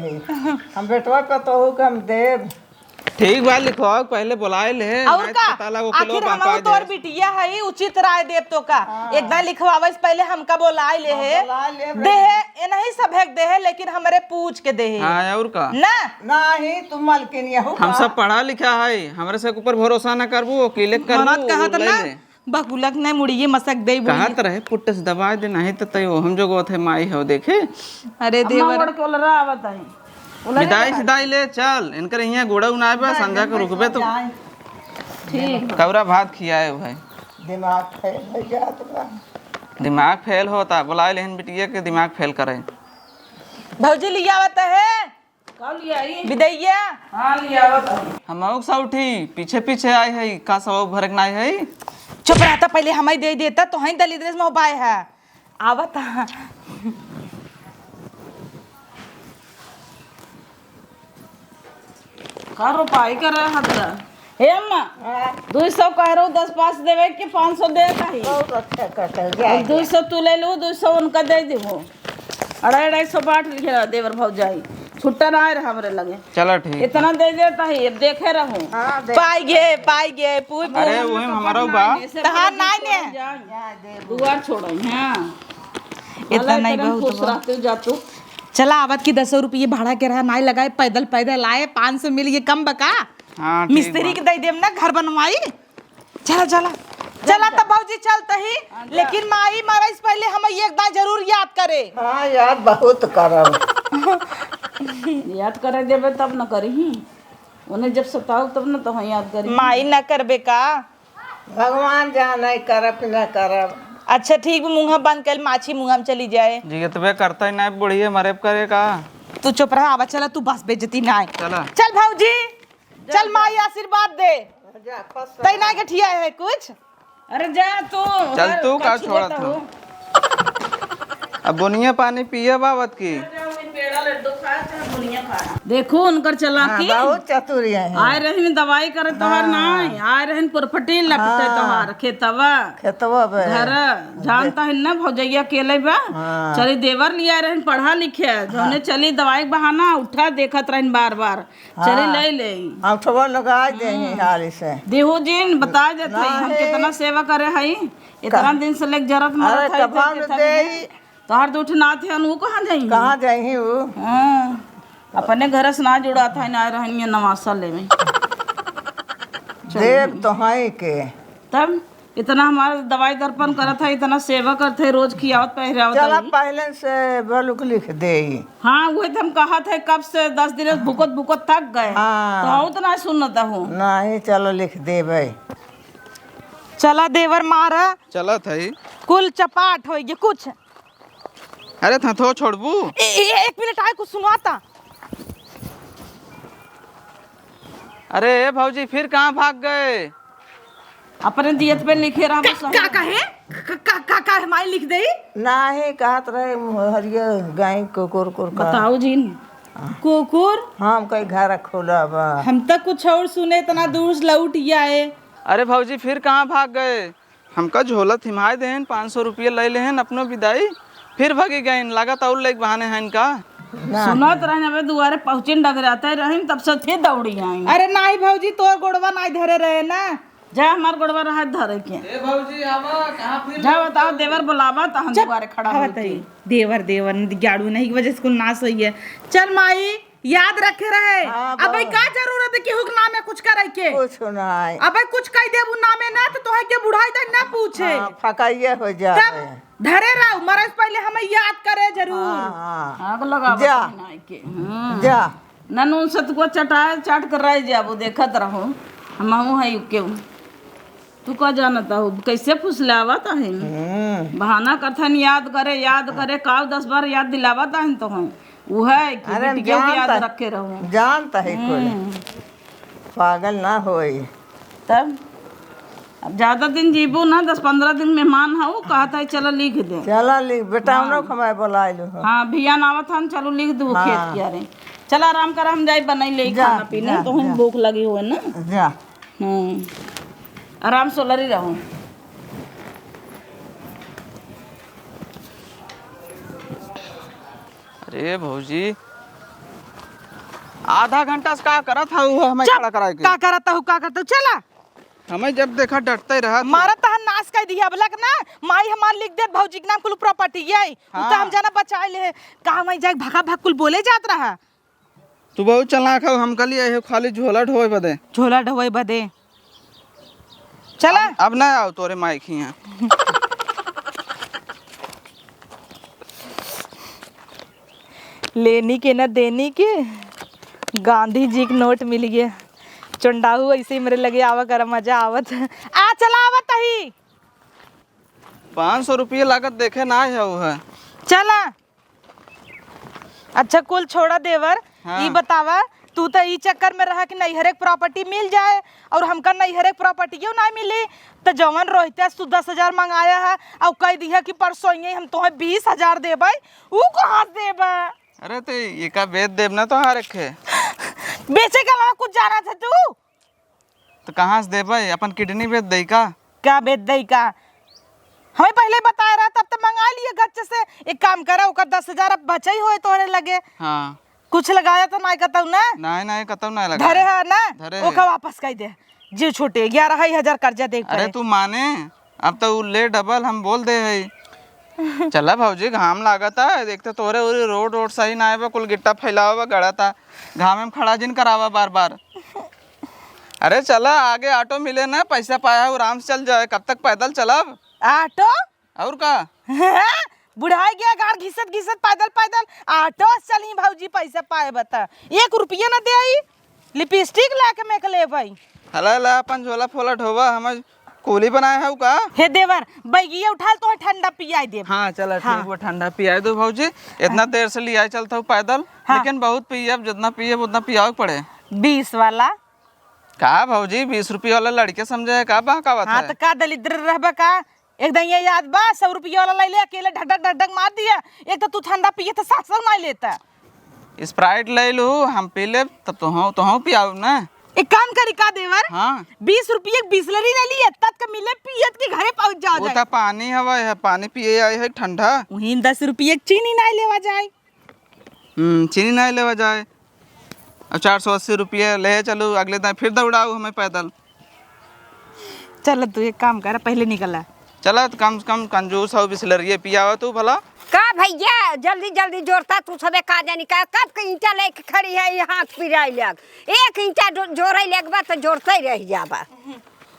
हम बेटवा पतोहू के हम देब। ठीक बा, लिखवाओ, पहले बुलाए ले, और नाहीं का? पता लगा कि आखिर लोग हमहू बहका तोर दे। बिटिया है, उचित राय देब तो का? हाँ। एक दाई लिखवावे से पहले हमका बुलाए ले हाँ, है। बुलाए ले, देहे, ए नहीं सभे के देहे, लेकिन हमरे पूछ के देहे। हाँ, और का? ना? नाहीं, तू मलकिन यहू हम का? सब पढ़ा लिखा है, हमरे से ऊपर भरोसा ना करबू, वकीले के करबू, मरद कहत ले ना, ले। बकुलक नहीं मुड़िए मसक दे बोलिए। कहत रहे, पुट्ट से दबाए दे, नाहीं तो तय हम जो गोत है माई हो देखे। अरे अम्मा देवर। ओढ़ के ओलरा आवत है। ओलरा विदाई आवत है। सिदाई ले चल, इनकर यहाँ गोड़ा उनाए बा, संझा के रुकबे तो। ठीक। कौरा भात खियाए भाई। दिमाग फेल हो जात बा। दिमाग फेल होता, बुलाए लेहन बिटिया के दिमाग फेल करे। भौजी लियावत है। का लियाई? बिदैया। हाँ, लियावत हई। हमहू के सौठी पीछे पीछे आए हई, का सौ भरक नाई हई? चुप रहता, पहले हमई दे देता, तो हई दलिद्रेस में बाय है। आवत। का रोपाई करे हद? हे अम्मा, हाँ। दुई सौ कह रहो, दस पाँच देवे कि पाँच सौ दे कही? बहुत अच्छा कहते हैं, और जाए, दुई सौ तू ले लू, दुई सौ उनका दे देबो। अढ़ाई, अढ़ाई सौ बांट लिखे देवर भौजाई, छुट्टा ना आए रहा हमरे लगे। चलो ठीक है। इतना दे देता है, अब देखे रहूं। हाँ, दे। पाई गे, पाई गे, पूछ अरे, पूछ। वही हमारा बा। तहार नाई ने। दुआर छोड़ो, हाँ। इतना भला नहीं एकदम बहुत खुश बा। रहते जा तू। चला, आवत की दसो रुपये भाड़ा के रहा, नाई लगाए, पैदल, पैदल आए, पाँच सौ मिल, ये कम बका? हाँ, ठीक मिस्त्री बा। के दे देम ना, घर बनवाई। चला, चला। चला तब भौजी, चलत ही। हाँ, जा। लेकिन माई मरे से पहले हम एक दाई जरूर याद करे। हाँ, याद बहुत करब। याद करे देबे तब न करी। उन्हें जब सताओ तब न तो याद करी। माई न करबे का? भगवान जाने करब कि न करब। अच्छा ठीक बा, मुँह बंद कर, माछी मुँह में चली जाए। जियतबे करता ही ना बुढ़िए, मरे करे का? तू चुप रहा, आवा चला, तू बस बेइज्जती ना आए। चला। चल भौजी, चल माई आशीर्वाद दे। जा, खुश रह। तै ना गठिया है कुछ? अरे जा तू, चल हर तू का कच्ची छोड़त लेता हो। हो। अब बुनिया पानी पिए बाबत की। जा, जा, वही पेड़ लड्डू खाए चाहे बुनिया खाए। देखो उनकर चालाकी। हाँ, बहुत चतुर है। आए रहिन दवाई करे तोहार हाँ। नाई, आए रहिन पुरफटी लपटे हाँ। तोहार खेतवा। खेतवा पे। घर जानता है ना भौजैया अकेले बा। हाँ। चली देवर लिया रहिन पढ़ा लिखे, जौने हाँ। चली दवाई के बहाना उठा देखत रहिन बार बार। चली हाँ। ले ले। उठवा लगा दे हम्म। हाली से। देहू जिन बता देत हई, हम नहीं। कितना सेवा करे हई, इतना का-, दिन से लेके जरत मरत अरे हई, कब तो हम कितना दे दिन तोहर दूठ नाथ है, उ कहाँ जाइहीं? कहाँ जाइहीं उ? हाँ, अपने घर से ना जुड़ात है, ना रहनिया नवासा लेवे। देव तो है के। तब इतना हमार दवाई दर्पण करत है, इतना सेवा करत है, रोज खियावत पहिरावत चला है। पहले से बलुक लिख दे। हाँ, वही तो हम कहत है, कब से दस दिन से भुकत भुकत थक गए। हाँ। तो हऊ तो ना सुनत हो। नहीं, चलो लिख देबे। चला देवर मारा। चलत है। कुल चपाट होइगे कुछ। अरे थथो छोड़बू? ए, ए, एक मिनट आए, कुछ सुनवाता। अरे ए भौजी, फिर कहाँ भाग गए? अपने जियत पे लिखे रहा का, बस। का कहे? का, का, का, का हमारी लिख दे? नाही, कहत रहे हरिया गाय कुकुर कुकुर का। बताओ जिन। कुकुर? हम कई घर खोला बा। हम तो कुछ और सुने, इतना दूर से लौट आए। अरे भौजी, फिर कहाँ भाग गए? हमका झोला थिमाए देहेन, पाँच सौ रुपया ले लेहेन, अपनो विदाई, फिर भगी गइन। लागत और लेके बहाने हैं इनका। ना। सुनत रहन, अबे दुआरे पहुँचिन, डगराते रहन, तब से थे दौड़ी आइन। अरे नाही भौजी, तोर गोड़वा नाही धरे रहे ना। जा, हमार गोड़वा रहा धरे के। ए भौजी, आवा, कहाँ फिर जा, बताओ, देवर बुलावा, त हम चल, दुआरे खड़ा आवा होती। तई। देवर, देवर, गाड़ू नहीं की वजह से कुल नाश होई है। चल माई, याद रखे रहे। हाँ, अब भाई बा। का जरूरत है केहू के नामे कुछ करे के? कुछ नहीं। अब कुछ कह देबू नामे ना तो तोहे के बुढ़ाई तक ना पूछे। हाँ, फकाइए हो जावे। तब धरे रहो, मरे से पहले हमें याद करे जरूर। हाँ, हाँ। आग लगावा जा। नाई के। हाँ। जा। ननू से तुको चटाए चाट कर रह जाबो, देखत रहो। हमहू है केहू। तू का जानता हो, कैसे फुसलावत है? हम्म। बहाना करथन, याद करे, याद करे, काव दस बार याद दिलावत है तो हम। उ है कि अरे, बिटिया के याद जानता, रखे रहो। जानता है कुल। हम्म। पागल ना होई। तब अब ज्यादा दिन जीबू ना, दस पन्द्रह दिन मेहमान हऊ, कहत है चलो लिख दे। चला लिख, बेटा, हाँ। हम लोग हमारे बुला लो। हाँ, भियान आवत हन, चलो लिख दू हाँ। खेत के अरे। चल आराम कर, हम जाई बनाई ले जा, खाना पीना, जा, तो हम जा। भूख लगी हुए ना। जा। हम्म, आराम से लरी रहो। अरे भौजी, आधा घंटा से का करत हऊ हमें चुप! खड़ा कराए के? का करत हऊ, का करत हऊ? चला। हमें जब देखा डटते रहत हऊ। मारत तहन नाश कर दिया, अब लग ना, माई हमार लिख देत भौजी के नाम कुल प्रॉपर्टी ये, उ तो हाँ। हम जाना बचाए ले, का हमें जाए भगा भग कुल बोले जात रहा। तू बहुत चालाक हऊ, हम कहली आए हो खाली झोला ढोए बदे। झोला ढोए बदे। चला। अब, अब ना आओ तोरे माई खिया। लेनी के ना देनी के, गांधी जी के नोट मिल गए। चोंडाऊ ऐसे ही मेरे लगे आवा कर मजा आवत। आ चला आवत ही। पाँच सौ रुपये लागत देखे ना आए हो है। चला। अच्छा, कुल छोड़ा देवर, हाँ। ई बतावा, तू त ई चक्कर में रहा कि नैहरे के प्रॉपर्टी मिल जाए और हमका नैहरे के प्रॉपर्टियो ना मिली, त जवन रोहित्या से तू दस हजार मंगाया है और कह दिया कि परसों ही हम तोहे बीस हजार देबै, ऊ कहाँ से देबै? अरे, त एका बेच देब ना तोहार एक खे। बेचे के अलावा कुछ जाना था तू? तो कहाँ से देबै? अपन किडनी बेच दई का? का बेच दई का? हमें पहले बताया रहा, तब तो मंगा लिए गच्च से। एक काम करा, ओकर दस हजार अब बचई होए तोहरे लगे। हाँ। कुछ लगाया तो नाय कतऊ ना? नाय, नाय, कतऊ नाय लगाया। धरे है ना? धरे है। ओका वापस कर दे। जीव छूटे, ग्यारह ही हजार कर्जा दे अरे पड़े। तू माने, अब तो उ ले डबल हम बोल दे है। चला भौजी, घाम लागता है, देखते तोरे उरे रोड, रोड सही ना आए बा, कुल गिट्टा फैलावा बा, गड़ता। घामे में खड़ा जिन करावा बार बार। अरे चला, आगे ऑटो मिले ना, पैसा पाया हो, आराम से चल जाए। कब तक पैदल चलब? ऑटो? और का? बुढ़ाई गया, गाड़ घिसत घिसत पैदल पैदल ऑटो से चली भौजी, पैसा पाए बता। एक रुपया ना दे आई, लिपस्टिक लाके मैं के लेबै। हला हला अपन झोला फोला ढोवा, हम कूली बनाए हऊ का? हे देवर, बैगिया उठा ले, तोहे ठंडा पियाई देब। हाँ, चला, हाँ। ठीक बा, ठंडा पियाई दो भौजी। इतना देर से लियाई चलत हऊ पैदल, हाँ। लेकिन बहुत पियब, जितना पियब उतना पियावे के पड़े। बीस वाला। का भौजी, बीस रुपया वाला लड़के समझे है का, बहकावत हाँ, है? तो का दलिद्र रहबा का? एक दिन ये याद बा, सौ रुपया वाला ले ले, अकेले ढक ढक ढक ढक मार दिया। एक तो तू ठंडा पिए तो सात सौ ना लेता। Sprite ले लू, हम पी लेब, तब तोहू, तोहू पियाऊ ना। एक काम करी का देवर? हाँ। बीस रुपये के बिसलरी ले ली, तत के मिले पियत के घरे पहुँच जाओ वो जाए। तो पानी हवा है, पानी पिए आए है ठंडा। वहीं दस रुपये के चीनी नाई लेवा जाए। हम्म, चीनी नाई लेवा जाए। अब चार सौ अस्सी रुपये ले चलू, अगले दिन फिर दौड़ाऊ हमें पैदल। चल, तू एक काम कर, पहले निकला। चला, त कम से कम कंजूस हो, बिसलरिये पियावा तू भला। का भैया, जल्दी जल्दी जोरता तू सबे, का जानी का, कब के ईंटा लेके खड़ी है, ये हाथ पिराई लग। एक ईंटा जो-, जोरे लगबा त जोरते रह जाबा।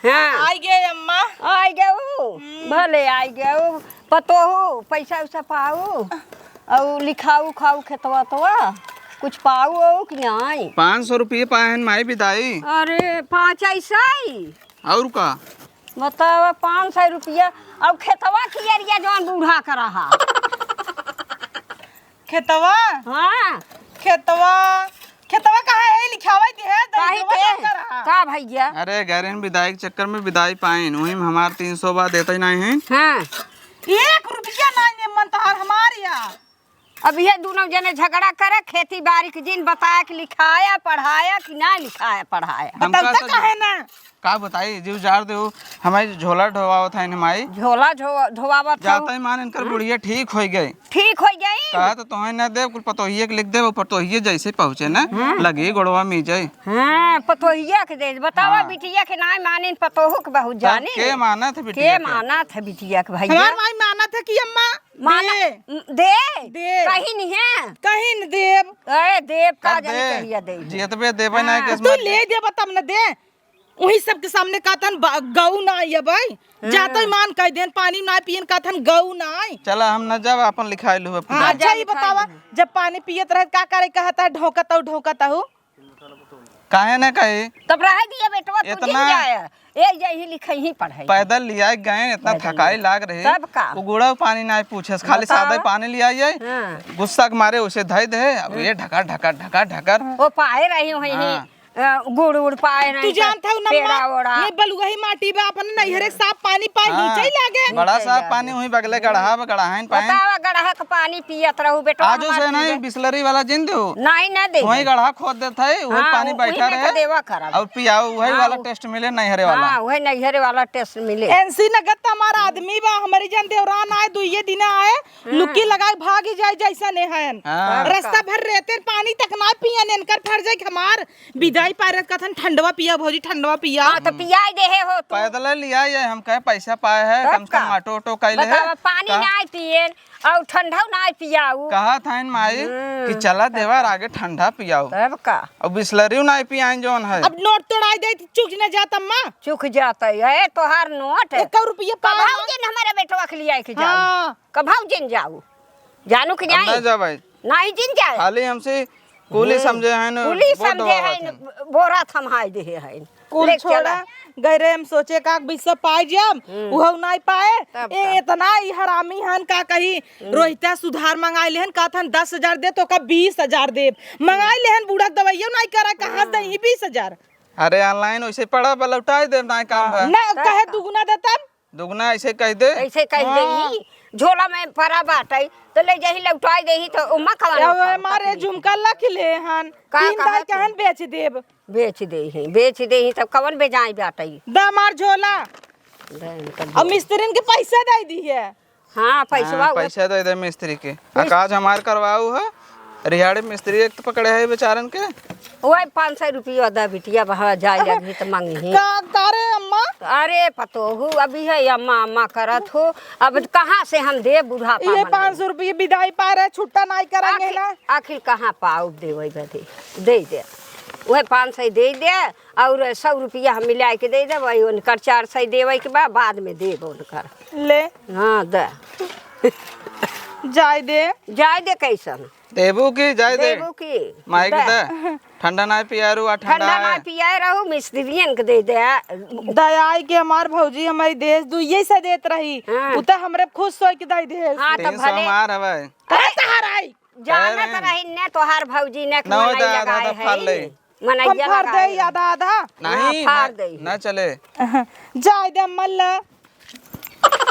हाँ। आई गए अम्मा। आई गए ऊ। हम्म। भले आई गए ऊ। पतोहू, पैसा उसा पाऊ? अउ लिखाऊ खाऊ खेतवा तवा? कुछ पाऊ हो कि नाई? पाँच सौ रुपये पाए हैं माई बिदाई। अरे, पाँच ऐसा ही? और का? बतावा, पाँच सौ रुपया, अउ खेतवा कियरिया जौन बूढ़ा क रहा। खेतवा? हाँ। खेतवा, खेतवा कहाँ है? लिखावा ही है, काहे दहिजवा के? का रहा? का भैया? अरे, गैरन बिदाई के चक्कर में बिदाई पाइन, वही में हमार तीन सौ बा देते ही नहीं है। हाँ। एक रुपया नहीं है मन तोहार हमार या। अब ये दोनों जने झगड़ा करे, खेती बाड़ी के जिन बताया कि लिखाया पढ़ाया कि ना लिखाया पढ़ाया। हम बताओ का तो समझ- काहे ना? का बताई, जीव जार देउ, हमारी झोला ढोवावत है न माई। झोला ढो-, ढोवावत जाता हो। ही मान इनकर हाँ? बुढ़िया ठीक होइ गई। ठीक होइ गई? कहा तो तोहे ना देब, कुल पतोहिए के लिख देब, पतोहिए जैसे पहुँचे ना, हाँ। लगी गोड़वा मीजे। हाँ, पतोहिया के दे, बतावा हाँ। बिटिया के नाई मानिन, पतोहू के बहुत तब जानिन। के मानत है बिटिया के? मानत है बिटिया के भैया? हमार माई मानत है कि अम्मा माना, दे। दे। दे। कहीं नहीं है। कहीं न देब। ए, देब का कब जाने दे? कहिया दे। जियतबे देबे ना हाँ। के तू ले देबा तब न दे। उही सबके सामने कहतन बा-, गऊ ना आइया भाई। हाँ। जातो ईमान कह देन, पानी ना पियन कहतन गऊ ना आई। चला हम न जाब, अपन लिखाई लू अपनी। हाँ, अच्छा, जा ये लिखाई बतावा, लू। जब पानी पियत रहे का करे कहता है, ढोकत हूँ, ढोकत हूँ। काहे ना कही? तब रह दिया बेटवा, तू इतना जिन जाए। ए, यही लिखे ही पढ़े। पैदल लिया गए, इतना पैदल थकाई लिया। लाग रही। तब का? वो गुड़ा पानी ना पूछे, खाली बतावा। सादा पानी लिया ये। हाँ। गुस्सा के मारे उसे धई दे, अब हाँ। ये ढकर, ढकर, ढकर, ढकर। वो पाए रही हुई हाँ। अ, गुड़ उड़ पाए रही तू तो जानत हऊ ना पेड़ा माँ, ओड़ा। ये बलुआही माटी बा, अपन नैहरे साफ पानी पाए हाँ, नीचे ही लागे। बड़ा नीचे साफ लागे। पानी वहीं बगले गड़हा बा, गड़हाइन पाइन। बतावा, गड़हा के पानी पियत रहू बेटवा, आजो हमार से नहीं, पीवे। बिसलरी वाला जिन दो। नहीं, ना दे। वहीं गड़हा खोद देत है, वही हाँ, पानी उ-, बैठा उही में रहे। के देवा करब। और पियाओ, वही हाँ, वाला उ-, taste मिले नैहरे वाला। हाँ, वही नैहरे वाला taste मिले। एनसी नगद त हमार आदमी बा, हमारी जन देवरान आए, दुइये दिन आए, हाँ। लुक्की लगाए भागी जाए जैसा ने हन। हाँ। रास्ता भर रहते पानी तक ना पियन, इनकर फर जाए कि हमार बिदाई पारत कथन ठंडवा पिया भौजी, ठंडवा पिया। हाँ, तो पियाई देहे हो तू। पैदल लिया ये, हम कहे पैसा पाए है, तब कम से कम का? ऑटो ऑटो कैले है। बतावा, पानी का? ना पियन और ठंडा ना पियाऊ। कहा था इन माई हम्म। कि चला देवर आगे ठंडा पियाऊ। तब का? अब बिसलरी ना पियाइन जौन है। अब नोट तोड़ाई दे, चुक न जात अम्मा। चुक जात है, ए, तोहार नोट। एक रुपया पाए कभाऊ ना। जिन हमारे बेटवा के लिया के जाऊ। हाँ। कभाऊ जिन जाऊ। जानू कि अब नहीं? ना जा भाई। नहीं जिन जाए। खाली हमसे कुली हम्म। समझे हैं न, कुली बोर समझे ढोवावत हैं न, हैं। बोरा थम्हाई देहे हैं। कुल ले छोड़ा, चला। गैरे हम सोचे का बीस सौ पाए जाम, हम्म। उहउ नाई पाए। तब ए, का? इतना ही हरामी हन का कही, हम्म। रोहिता सुधार मंगाई लेहन, कहत हन दस हजार दे तो का बीस हजार देब। मंगाई लेहन, बूढ़ा दवाइयो नाई करा, कहाँ से हाँ। दही बीस हजार? अरे online वैसे पड़ा बा, लौटाई देब, नाई काम हाँ। बा। ना, तब कहे का? दुगुना दे तब? दुगना ऐसे कह दे। ऐसे कह दे हाँ। ही, झोला में परा बाटई, तो ले जाही लौटाई देही, तो उमा कवन क्या हुआ, उठा-, हमारे उठा झुमका लख ले हन, का तीन कहा दाई तू? कहन बेच देब। बेच दे ही, बेच दे ही, तब कवन बेजाई बाटई? द हमार झोला। दे इनका अब झोला। मिस्त्रिन के पैसा दे दी है। हाँ, पैसवा हाँ, उहे पैसा दे दे मिस्त्री के। आ काज हमार करवाऊ है, रिहाड़े मिस्त्री एक तो पकड़े है बेचारन के। ओए, पाँच सौ रुपया दा बिटिया, बहा जाए लगी त मांगी ही। का, का रे अम्मा? अरे पतोहू, अभी है अम्मा, अम्मा करत हो। अब कहाँ से हम दे बुढ़ापा ये में? पाँच सौ रुपया बिदाई पा रहे, छुट्टा नाई करेंगे आखिर, ना। आखिर कहाँ पाउब देवे बदे? दे दे। ओहे पाँच सौ दे दे और सौ रुपया हम मिलाए के दे दे, वही उनकर चार सौ देवे के बा, बाद में देब उनकर। ले। हाँ, दे। जाए दे। जाए दे कैसन? देबू की जाए दे। देबू की? माई के दे। दे। ठंडा ना पियारू, आ ठंडा ठंडा ना है। पियाए रहू, मिस्त्रियन के दे दे। दयाई के हमार भौजी हमारी देश दुइये से देत रही। हाँ। उ त हमरे खुश होई के दे दे। हाँ, त तीन सौ भले। हमार हवे। अरे तहार आई। जानत कह रहे हैं। रही ने तोहार भौजी ने नौ मनई आधा आधा लगाए फाड़ है। ले। मनैया हम फाड़ लगाए दे है। आधा आधा। नहीं, हाँ, फाड़ ना, दे। ना चले। जाए दे मल्ला।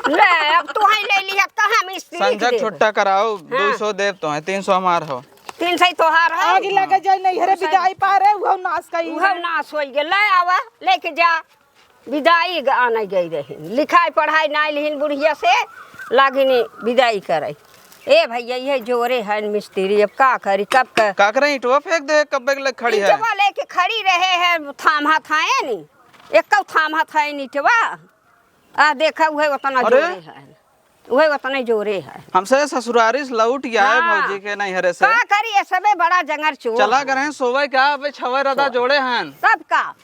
ले, अब तू ही ले लिया, कहाँ मिस्त्री के संझा देब? छुट्टा कराओ, हाँ। दो सौ देब तो है, तीन सौ हमार हो। तीन सौ तोहार है। आगे लगे जाए नहीं, हरे बिदाई पारे, उहो नाश कई उहो है। नाश होई गए। ले आवा, लेके जा। बिदाई ग-, आने गई रही। लिखाई पढ़ाई नाई लिहिन बुढ़िया से, लागिन बिदाई करे। ए भैया, ये जोरे है मिस्त्री, अब का करी, कब क- का करे, ईंटवा फेंक दे, कब के लग खड़ी है। ईंटवा लेके खड़ी रहे है, थामा था है नी, एक थामा था है ईंटवा। आ देखा, उहे उतना अरे। जोरे है, उहे उतना जोरे है। हमसे ससुरारी से लौट गया है हाँ। भौजी के नैहरे से। का करी, ये सबे बड़ा जंगर चोर चला है। गए हैं सोवे का, अबे छवे रदा सोवे। जोड़े हैं। तब का?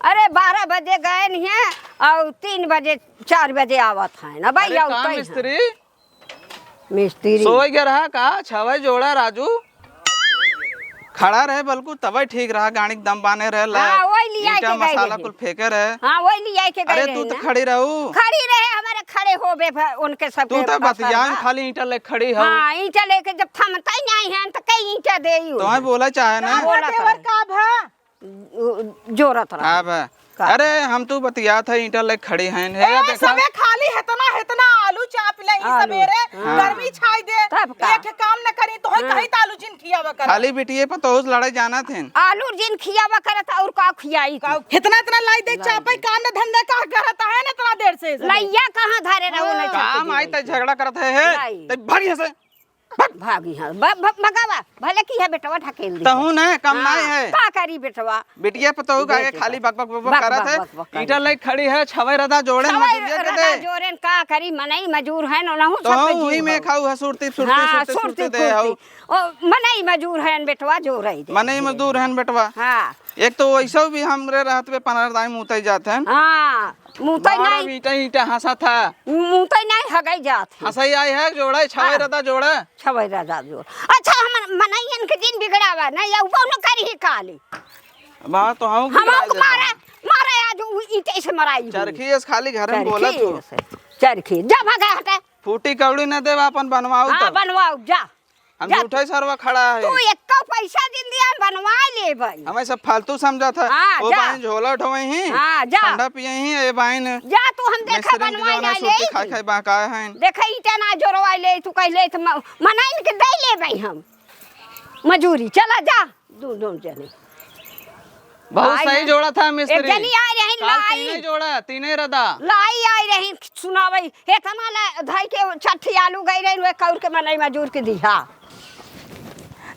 अरे, बारह बजे गए नहीं है और तीन बजे, चार बजे आवत हैं ना भाई, अरे, और का कहीं हैं। मिस्त्री? मिस्त्री। सोवे गया रहा का? छवे जोड़ा राजू। खड़ा रहे बल्कु तबे ठीक रहा, गाड़ी के दम बाने रहे, ला हाँ, वही लिया ईंटा के गए मसाला रहे। कुल फेंके रहे। हाँ, वही लिया के गए अरे, रहे तू तो ना। खड़ी रहू। खड़ी रहे, हमारे खड़े होबे भ-, उनके सबके तू तो बतिया में खाली ईंटा ले खड़ी हो। हाँ, ईंटा लेके जब थमते ही नहीं है, तो कई ईंटा दे ही तुम्हें उन्हें। बोला चाहे ना। हाँ, बोला देवर तो। का भा? उ-, जोरत रहा। अब का? अरे, हम तू बतियात है, ईंटा ले खड़ी हैं, हे ए, देखा। सबे खाली हेतना, हेतना आलू चाप ले ही आलू। सबेरे, हाँ। गर्मी छाई दे। तब का? एक काम न करी, तो हाँ। कहीं त आलू जिन खियावा कर। खाली बिटिये पतोहू से लड़ाई जानत हैं। आलू जिन खियावा करत, और का खियाई का? तू? हेतना, हेतना लाई दे लाई चापे, दे। काम न धंधा का करत है न इतना देर से? लैया कहाँ धरे रहो, हाँ। नहीं चापे काम आई दिलाई। त झगड़ा करत है, हे। लाई। त भागी से। भागी, हाँ, ब-, ब-, भगावा, भले की है बेटवा ढकेल दी। तहू न, कम हाँ, नाई है। का करी बेटवा? बिटिया पतोहू का आगे बेटी खाली का। बक, बक, बक, बक बक, करत बक, है। बक, बक ईंटा करत। लई खड़ी है, छवे रदा जोड़े छवे मजूरिया के रदा दे। जोड़ेन का करी, मनई मजूर है, न, नहु सब तहू के उही जीव में हो। खाऊ है, सुरती, सुरती, हाँ, सुरती, सुरती, सुरती दे सुरती। हऊ। ओ, मनई मजूर है, बेटवा जोड़े दे। मनई मजदूर है, बेटवा। हाँ। एक तो वैसे भी हमरे रहत पे पनरदाई मुतई जात हैं। हाँ। मुतई बारह नहीं। ईंटा, ईंटा हंसा था। मुतई नहीं, हगई जात है। हंसई आई है, जोड़ा, छवे हाँ। रदा जोड़ा। छवे रदा जोड़। अच्छा, हम मनइयन के दिन बिगड़ावा, नहीं, या वो न करी काली। बा तो हम हम बिगड़ा हमको जाता मारा, है। मारा आज उ ईंटे से मराई हुई। चरखी इस खाली घर में चरखी बोला तू। से, चरखी। जा भगा हटे। फूटी कौड़ी न देवा, अपन बनवाऊ हाँ, तब। बनवाऊ, जा। हम जा। झूठे सरवा खड़ा है। तू एक्को पैसा दिन दिया, हम बनवाए लेबई। हमें सब फालतू समझत है। हाँ, ओ जा। बहिन झोला उठवई ही, हाँ, जा। ठंडा पिए ही, ए बहिन। जा तू, हम देखा मिस्त्रीन के बनवाए जौन है, लाई सूती ले। खाए खाए बहकाए हैं। देखा ईटा ना जोड़वाए ले, तू कह ले, तो म-, मना इनके दे लेबई हम। मजूरी, चला जा, दू, दू जने। बहुत आई सही हैं। जोड़ा था मिस्त्री। एक जनी आई रही, काल लाई। तीने जोड़ा, तीने रदा। लाई आई रही, सुनावई, हेतना ले धई के छठी आलू गई रही, वे कौर के मनई मजूर के दिहा।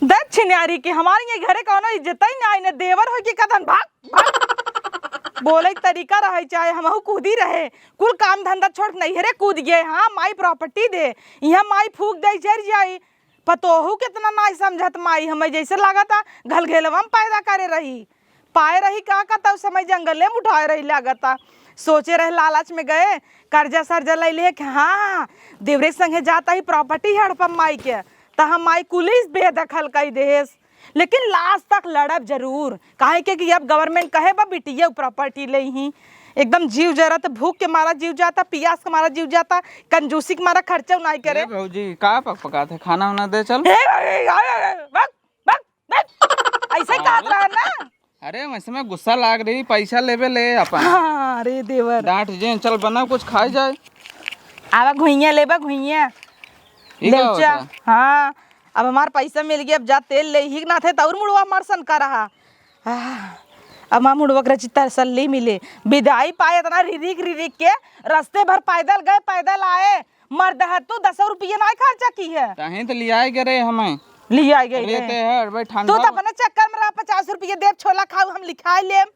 दक्षिणारी के हमारे ये घरे कौनो इज्जत ही ना, इन्हें देवर हो के कदन भाग, भाग। बोले के तरीका रहे, चाहे हमहू कूदी रहे, कुल काम धंधा छोड़ के नैहरे कूद गए। हाँ, माई property दे, यहाँ माई फूक दे, जर जाई। पतोहू केतना नाई समझत माई, हमें जैसे लागता घलघेलवा में पैदा करे रही, पाए रही का, का तब समय जंगले में उठाए रही लागता। सोचे रहे लालच में गए, कर्जा सर्जा ले लिए कि हाँ, देवरे संगे जाता ही property हड़पम माई के, त हम माई कुलिस बेदखल कई देस। लेकिन last तक लड़ब जरूर, काहे के कि अब government कहे बा बिटिया property ले ही। एकदम जीव जरत, भूख के मारा जीव जाता, पियास के मारा जीव जाता, कंजूसी के मारा खर्चा नाई करे। ए भौजी, का पकपकात है? खाना उना दे चल। ए, ए, ए, ए, ए, बक, बक, बक। ऐसे ही कहत रहा ना। अरे, वैसे में गुस्सा लाग रही, पैसा लेबे ले अपन। हाँ, अरे देवर। डांट जे, चल बनाओ कुछ खाए जाए। आवा घुइया लेबा, घुइया। ई का लेवचा। होता? हाँ, अब हमार पैसा मिल गया, अब जा तेल ले ही ना थे, त और मुड़वा हमार सन का रहा। आह, अब माँ मुड़वा के रची तसल्ली मिले। बिदाई पाए इतना रिरिक रिरिक के, रस्ते भर पैदल गए, पैदल आए। मर्द है तू, दस रुपये ना खर्चा की है। ताहीं तो लियाए गए रहे हमें। लियाए गए रहते रहे। हैं, अरे भाई, ठंडा तू तो अपने चक्कर में रहा, पचास रुपये देब, छोला खाऊ, हम लिखाए लेम।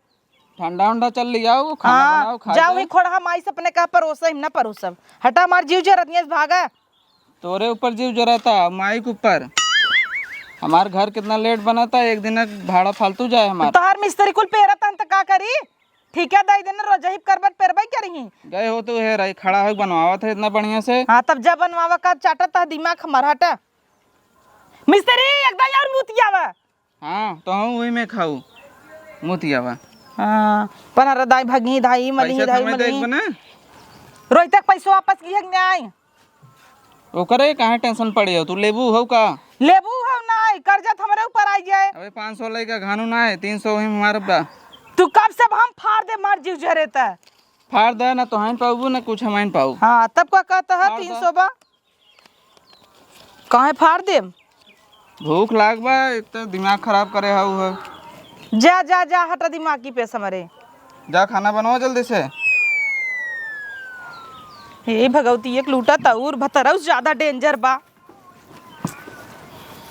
ठंडा उंडा चल लियाओ, खाना हाँ, बनाओ, खा जाओ जाओ। ही खोड़हा माई से अपने कहा परोसा, हम ना परोसब। हटा, हमार जीव जरत नहीं, भागा। तोरे ऊपर जीव जराता, माई के ऊपर। हमार घर कितना late बनाता, एक दिन भाड़ा फालतू जाए हमार। तोहार मिस्त्री कुल पेरत हन त का करी? ठीका दे देना, रोज ही करबट पेरबई करी। गए हो तो है रही, खड़ा हो बनवावत है इतना बढ़िया से। हाँ, तब जा बनवावा का, चाटत है दिमाग हमार, हटा। मिस्त्री, एक दाई और मुतियावा। हाँ, तो हम वही में खाऊ, मुतियावा। हाँ, पनरदाई भगी धाई, मलिही पैसा धाई, कमाई देख मलिही। बना। रोहित के पैसा वापस किहे के नहीं? ओकरे काहे tension पड़े हो? तू लेबू हो का? लेबू हो ना, कर्जा त हमरे ऊपर आई जाए। अबे पाँच सौ लइका घानू ना है, तीन सौ ही मारब बा। तू कब से हम फाड़ दे, मार जीव जरे त। फाड़ दे ना, तो हम पाऊबू ना कुछ हम पाऊ। हाँ, तब का कहता है फाड़ दे। तीन सौ बा? काहे फाड़ देम? भूख लाग बा, एक तो दिमाग खराब करे हऊ है। जा जा जा, हटा दिमाग की पेश हमरे। जा खाना बनाओ जल्दी से। हे भगवती, एक लूटा तउर भतरउस ज्यादा डेंजर बा।